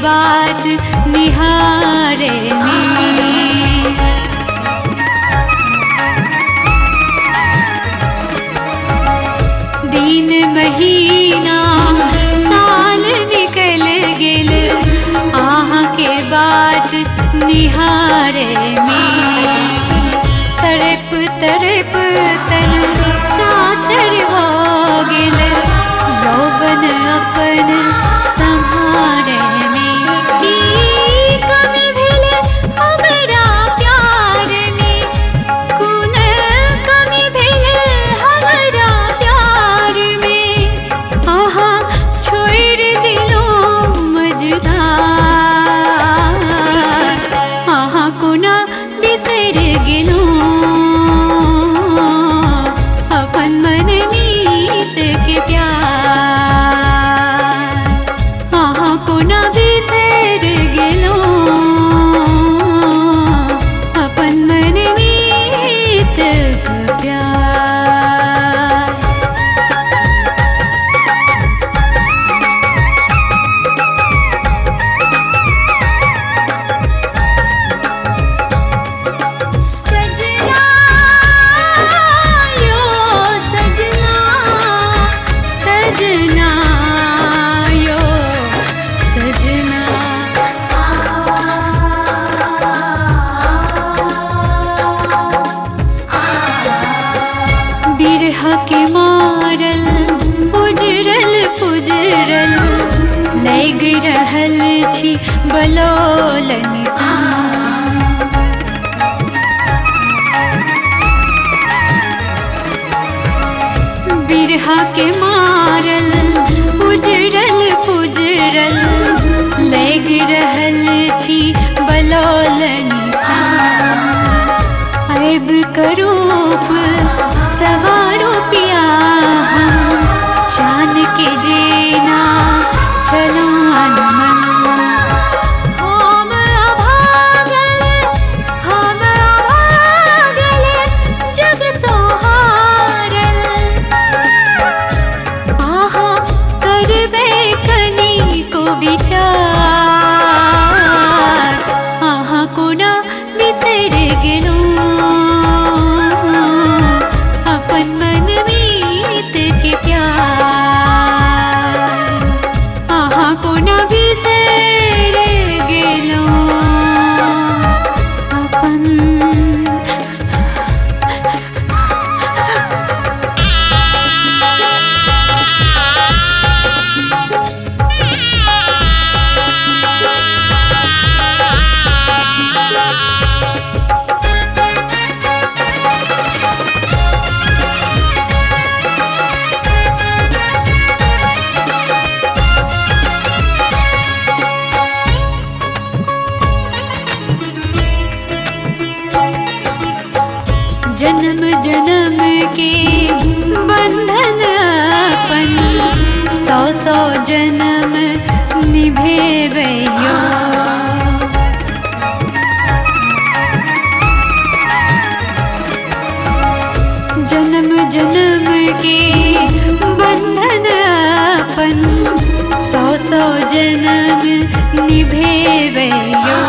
बाट निहारे में। दिन महीना साल निकल गेल अहाँ के बाट निहारे में। तड़प तड़प तन चाचर हो गेल यौवन अपन सम्हारे में। की कमी भेल हमरा प्यार में, कोन कमी भेल हमरा प्यार में। अहाँ छोड़ि दिलहुँ मझधार, अहाँ कोना बिसरि गेलहुँ अपन मन मीत के प्यार। अहाँ कोना बिसरि गेलहुँ अपन मन मीत के प्यार। सजना यो सजना, सजना यो सजना। बिरहा के मारल उजरल पुजरल लागि रहल छी बलोलन सा। बिरहा के मारल उजरल पुजरल लागि रहल छी बलोलन सा। ऐब करूप सवारो पिया हम चान के जेना छलहुँ मन। हम अभागल, हम अभागल जग सोहारल। अहाँ करबै कनिको विचार, अहाँ कोना बिसरि गेलहुँ अपन मन मीत के प्यार। अहाँ कोना बिसरि गेलहुँ अपन। जन्म जन्म के बंधन अपन सौ सौ जन्म निभेबैयो। जन्म जन्म के बंधन अपन सौ सौ जन्म निभेबैयो।